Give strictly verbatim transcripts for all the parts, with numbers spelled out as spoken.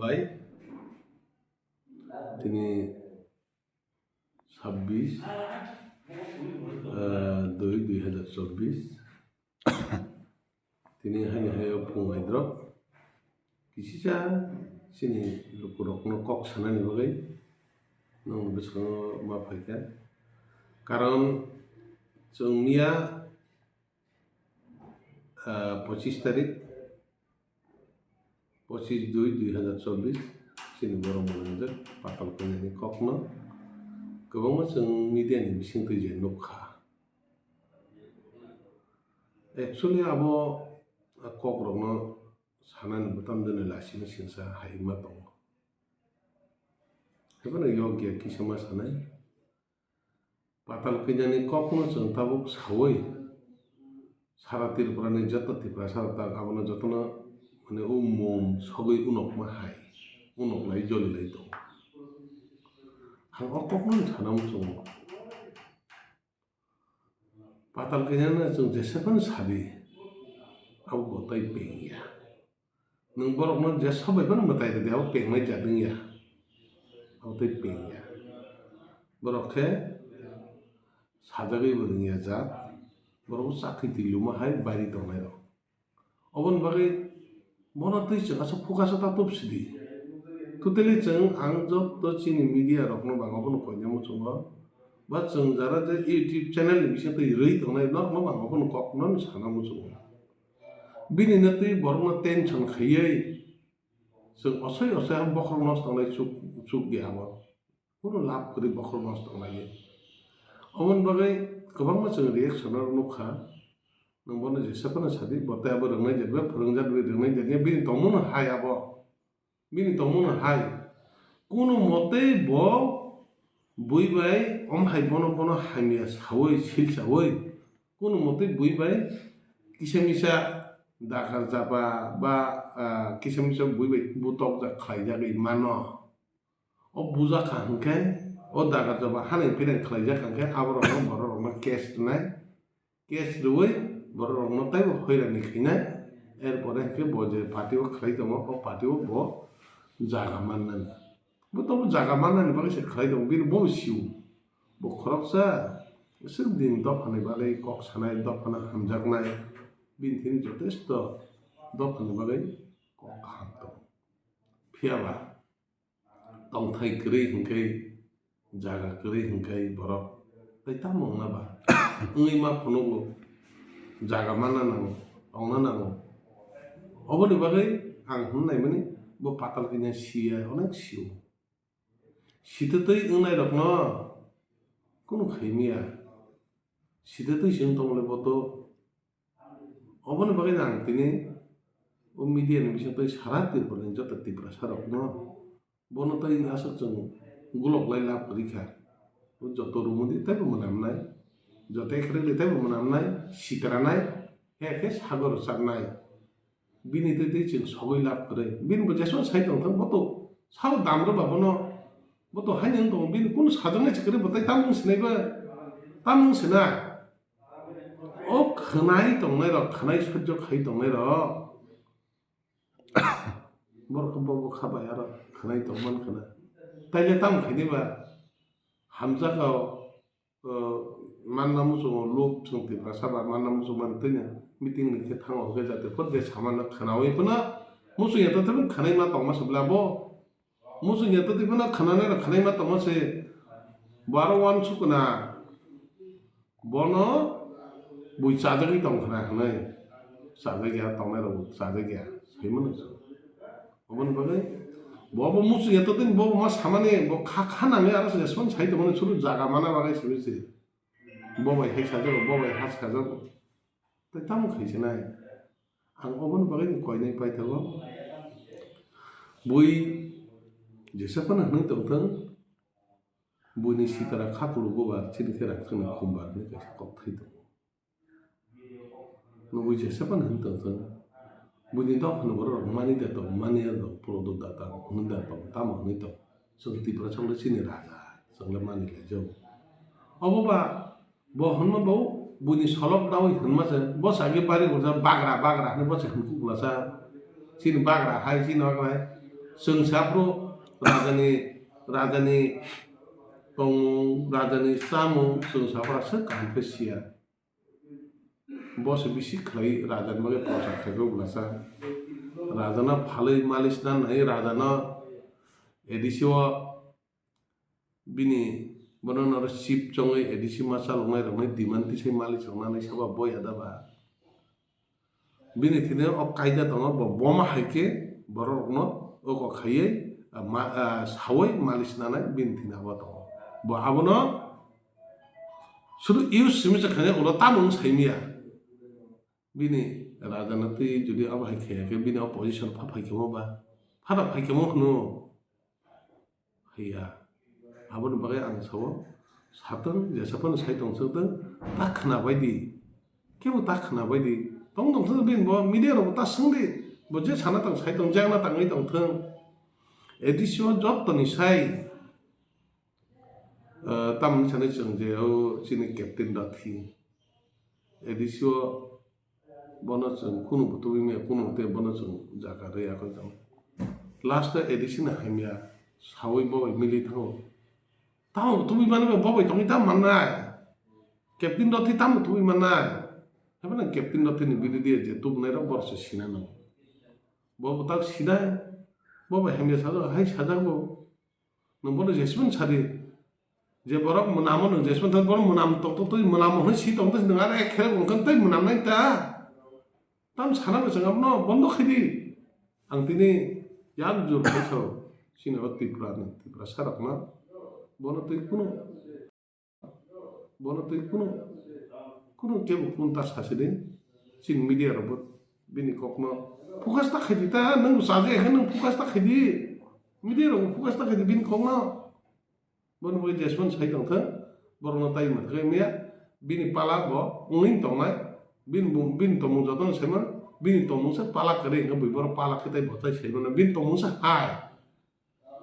Bai, tini sabbish, ah, dui, dui hajar chobbish. Tini haini hayo phung aidrok kisisa chini lukurokno kok sanani bagwi nwng bwskango ma phaikha. Karon chwng miya, ah, pochish tarik, pochish dui dui hajar chobbish, chini borok mwnajak Patal Kanyani kokno kwbangma chwng media ni bisingtwi je nukha. Actually abo kokrokno sanani bwtam jani lasima singsa hai wngma tongo. Haibano yokya kisa ma sanai. Patal Kanyani kokno chwng tabuk saui sara Tripura ni joto Tiprasa rok tak abono jotono mane o mum sogwi unokma hai, unoklai jolilai tongo. Ang o kokno sana muchungo. Patal Kanyani chwng jesaphano sadi, abo bo tai pengya. Nwng borokno jesa bai phano mwtai rwdi, abo pengnai jat wngya. Abo tei pengya. Borok khe sajagwi bo rwngya jat. Borok bo chakri twi luma hai bairi tongnai rok. Oboni bagwi bono twi chwng aswk focus o ta tub sidi. Totally chwng ang joto chini media rokno bang obono koina muchungo. Ba chwng jara je YouTube channel ni bisingtwi rwi tongnai norokno bang obono kokno sana muchungo. Bini no twi borokno tension khaiwi chwng osoi osoi ang bokhorok nosto wngnai chuk, chuk di abo. Kunu lab kwrwi bokhorok nosto wngnai. Oboni bagwi kwbangma chwng reaction rok nukha. Nwng bono jesa phano sadi, bo tei abo rwngnai jat bai, phwrwngjak bai rwngnai jat ya, bini tongmung no hai abo. Bini tongmung no hai. Kunu motei bo bui bai om hai bono, bono hamya saui, sil saui. Kunu motei bui bai kisa misa dakar jaba ba, ah, kisa misa bui bai butok jak khlai jagwi mano. O bujakha hwnkhe o dakar jaba hani pireng khlai jak hwnkhe aborokno bororokno case rwnai. Case rwui bororokno taibo hoirani khainai. Erpore hwnkhe bo je party o khlai tongo, o party o bo jaga mannani. Bo tobo jaga mannani bagwi se khlai tongo, bini bo sio. Bo khoroksa swk din dophani bagwi kok sanai, dophano hamjaknai. Bini thani jotesto dophani bagwi kok kaham tongo. Phiya ba tongthai kwrwi hwnkhe, jaga kwrwi hwnkhe borok tei tamo wngna ba? Wngwi ma phunugo, jaga manna nango, tongna nango. Oboni bagwi ang hwn naimani bo Patal Kanya siya, onek sio. Sitwtwi wngnairokno kunu khaimya. Sitwtwi se wng tongmani bo to. Oboni bagwi ang tini o media ni bisingtwi sara Tripura ni joto Tiprasa rokno bono tei aswk chwng gulok lai lab kwrwi kha. O joto rumudi teibo mwnamnai, joto ekhrwgwi teibo mwnamnai, sitranai, he khe sagor rwchapnai. Bini twi twi chwng sogwi lab kwrwi. Bini bo jeswk sai tong thang bo to sao dam rw ba bono, bo to haino wng tongo. Bini kunu sajaknai se kwrwi bo tei tamo wng sinai ba, tamo wng sina. O khwnai tongnai rok, khwnai sojjo khai tongnai rok. Borok khe bo bo kha bai aro khwnai tong man khna. Taile tamo khaini ba hamjak o, o, manna muchungo luk chwng Tiprasa ba manna muchung man twi meeting ni khe thango hwnkhe jate phot je samano khnaui phano muchung ya ta khwnai ma tongma se bla bo. Muchung ya twi phano khwnanai rok khwnai ma tongma se, bo aro uansuk khna, bono bui chajagwi tong khna hwnwi, chajak ya tongnai rok bo chajak ya, sai mano se. Oboni bagwi bo bo muchung ya twi bo bo ma samani bo kha kha nangwi aro se respond sai tongmani suru jaga mana bagwi simi se. Bo bai hai sajago, bo bai ha sajago. Tei tamo khai se nai. Ang oboni bagwi ni koinai paithago. Bui jesa phano hwnwi tongthwng, buini sitara kha kulugo ba chini khe rang chini khum ba hwnwi kaisa kok thai tongo. Nugui jesa phano hwnwi tongthwng, buini dophani borok rok mani da tong, mani da tong, prodot da tong, hwnwi da tong, tamo hwnwi tong. Chwng Tiprasa le chini raja, chwng le mani lai jago. Obo ba Bo hwnma bo buini solok daui hwnma se, bo sa khe bari hwnsa bagra, bagra hwnwi bo se hwnkhuk bwlasa. Chini bagra hai, chini bagra hai. Chwng saphuru rajani, rajani tongmung, rajani chamung chwng saphuru aswk kaham khe siya. Bo se bisi khlai rajani bagwi prochar khaikhe bwlasa. Rajano phalwi malichna nai rajano A D C o bini bono noro chip chongwi A D C ma chaloknai rokni demand tisai malichwk nanai saba boya da ba. Bini thini o kaida tongo, bo boma hai khe borok rokno oko khaiwi, ah, ma, ah, sawi malichna nai bini thini abo tongo. Bo abono sudu use simi se khainai ulo tamo wng saimiya. Bini rajano twi jodi abo hai khaiya khe bini o position pha phai khemo ba? Phano phai khemo hwno. Haiya. Aboni bagwi ang sao, satwng jesa phano sai tong swk ta khwna bai di. Kebo ta khwna bai di. Tong tong thung bini bo media rok ta swng di. Bo je sana tang sai tong, jagna tangwi tong thung. A D C o jottoni sai, eh, tamni sanai chwng je o chini captain rok thi. A D C o Bono chwng kunu bo tubui maya, kunu tei bono chwng jaga rwi yakwi tong. Last o A D C ni hamya sawi bo bai mili thango. Tamo bo tubui mani bai bo bai tongwi tamo mannai. Captain rok tei tamo tubui mannai. Haibano captain rok tei ni bidi dia je tubunai rok borok se sina nango. Bo bo tak sinai. Bo bai hamya sajak, hai sajak bo. Nwng bono jesmani sadi. Je borok mwnamo nwng jesmani thang, borok mwnam tongtwtwi mwnamo hwnwi si tongtwtwi nwng aro ek kherek wngkha tei mwnamnai ta. Tam sana bo chwng abono bondo khaidi. Ang tini yak jur khaisao chini o Tripura ni, Tripura sarokno. Bono twi kunu, bono twi kunu, kunu kebo kunu ta sasidi. Chini media rokbo bini kokno focus ta khaidi ta, nwng bo chajakya khe nwng focus ta khaidi. Media rokbo focus ta khaidi bini kokno. Bono bagwi jesmani sai tongthwng, borokno tai mwthagwi maya, bini pala bo wngwi tongnai, bini bung-, bini tongmung jotono saimano, bini tongmung se pala kwrwi hwnkhe bui borok pala khe tai bo tai saimano, bini tongmung se hai,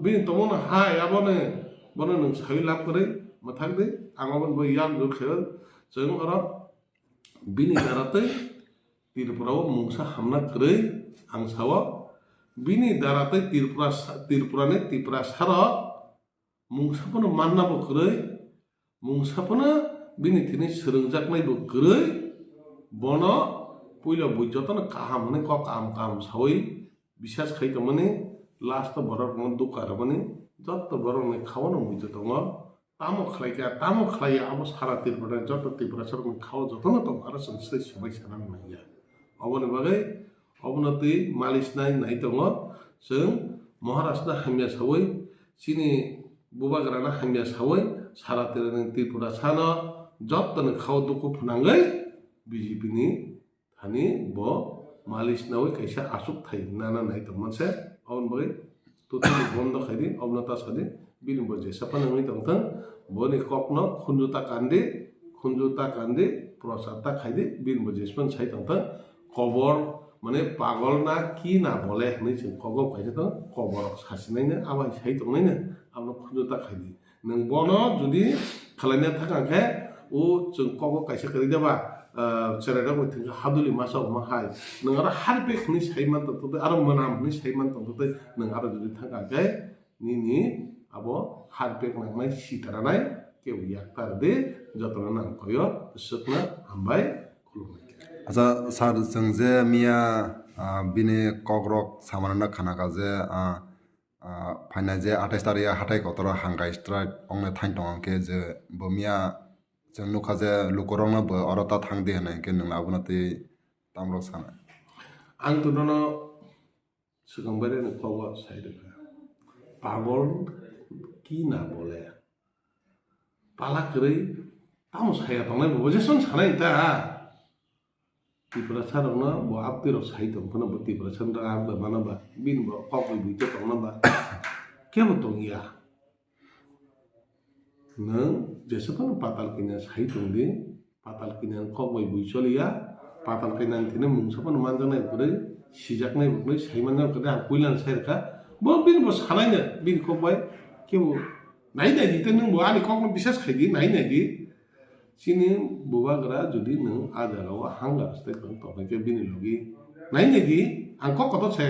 bini tongmung no hai, abono bono nwng sawi lab kwrwi mwthang di, ang aboni bagwi yak jur khe chwng oro bini dara tei Tripura o mungsa hamna kwrwi ang sao, bini dara tei Tripura sa-, Tripura ni Tiprasa rok mungsa phano manna bo kwrwi, mungsa phano bini thini swrwngjaknai bo kwrwi, bono puila bui jotono kaham hwnwi kok kaham kaham sawi bisas khai tongmani, last o borok no dukha rwmani, jotto borok ni khao no muitu tongo, tamo khlai kha, tamo khlai ya, abo sara Tripura ni jotto Tiprasa rok ni khao jotono tongo, aro chwng se swbai sana nangya. Oboni bagwi Obono twi malish nai nai tongo. Chwng Maharashtra hamya sawi, chini bubagrano hamya sawi, sara Tripura, Tripura sano jottoni khao dukhu phwnangwi B J P ni thani bo malish nawi kaisa achuk thai nana nai tongma se. Oboni bagwi totally bondo khai di, obono ta sa di, bini bo jesa phano wngwi tong thung, boni kokno khunju ta kandi, khunju ta kandi, prochar ta khai di, bini bo jesa phano sai tong thung, kobor, mane pagol na ki na bole hinwi chwng kogo kaisa tong, kobor rok sasi nai no, abo hai sai tong nai no, abono khunju ta khai di. Nwng bono jodi khwlaina thang khe, o chwng kogo kaisa kwrwi da ba, ah, cherai rok bai thwng khe haduli masa omo hai. Nwng aro harpek hinwi sai man tong tong tei, aro mwnam hinwi sai man tong tong tei, nwng aro jodi thang khe nini abo harpek nangnai sitranai kebo yak tar de, jotono nang koyo swkna hambai khulumnai khe. Acha sir, chwng je miya, ah, bini kokrok samanana khana kha je, ah, Ah, phainai je athais tarik hathai kotor o hangkai strike ongna thain tong khe je bo miya chwng nukha je lukurokno bo oro ta thang di hinwi khe nwng abono twi tamrok sana. Ang to nono swkang baireno kobo sai rwkha. Pagol ki na bole? Pala kwrwi tamo saya tongnai bo, bo jesong sanai ta. Tiprasa rokno bo aptwi rok sai tong phano bo Tiprasa rok abo bai mano ba, bini bo kok bai buito tongna ba. Kebo tongya. Nwng jesa phano patal kanya sai tong di, patal kanya kok bai bui choliya, patal kanya thini mungsa phano manjaknai kwrwi, sijaknai bo kwrwi, sai manjaknai kwrwi, ang puila no sai rwkha. Bo bini bo sanai no, bini kok bai kebo nai nai di, tei nwng bo ani kok no bisas khai di, nai nai di. Chini bubagra jodi nwng a jagao hunger strike tong tongkha khe bini logi nai nai di, ang kok kotor se,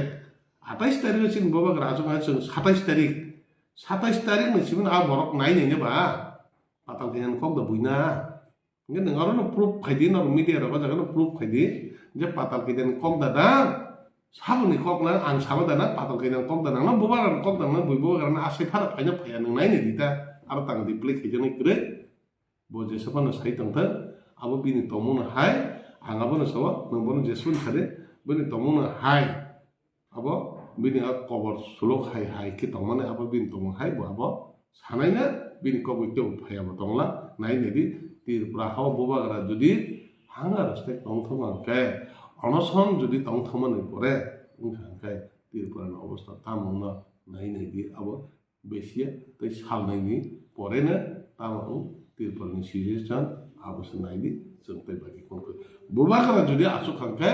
Atais tarik chini bubagra achuk hai chwng satais tarik. Satais tarik ni simi a borok nai nai ne ba. Patal kainan kok da buina. Hingke nwng aro no proof khai di, norok media rok o jaga no proof khai di. Je patal kainan kok da dang. Saboni kok nang, ang sabo da nang, patal kainan kok da nang, no bubagra kok da nang, bui bubagra no asai phara phaina phaiya nwng nai nai di ta. Aro tang di play khai jani kwrwi. Bo jesa phano sai tongthok, abo bini tongmung no hai, ang abono sao, nwng bono jeswk sadi, bini tongmung no hai, abo bini a kobor sulok hai hai khe tongmani, abo bini tongmung hai, bo abo sanaina bini kok bai tebo phai abo tongla, nai nai di, Tripura hao bubagra jodi hanga rostek tongthok hwnkhe, onoson jodi tongthokmani pore wngkha hwnkhe, Tripura ni obostha tamo wngno nai nai di, abo besiya tei salnaini poreno tamo wng Tripurani situation abo se naidi chwng tei bagi konkoi. Bubagra jodi achuk kha khe,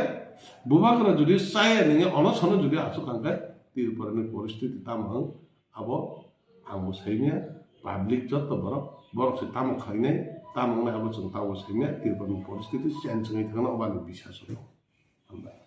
bubagra jodi chaya nini onosono jodi achuk kha khe Tripurani poristiti tamo wng abo ang bo saimya, public joto borok, borok se tamo khainai, tamo wngnai abo chwng tamo saimya, Tripurani poristiti change wngwi thangna obani bisas wng. Hambai.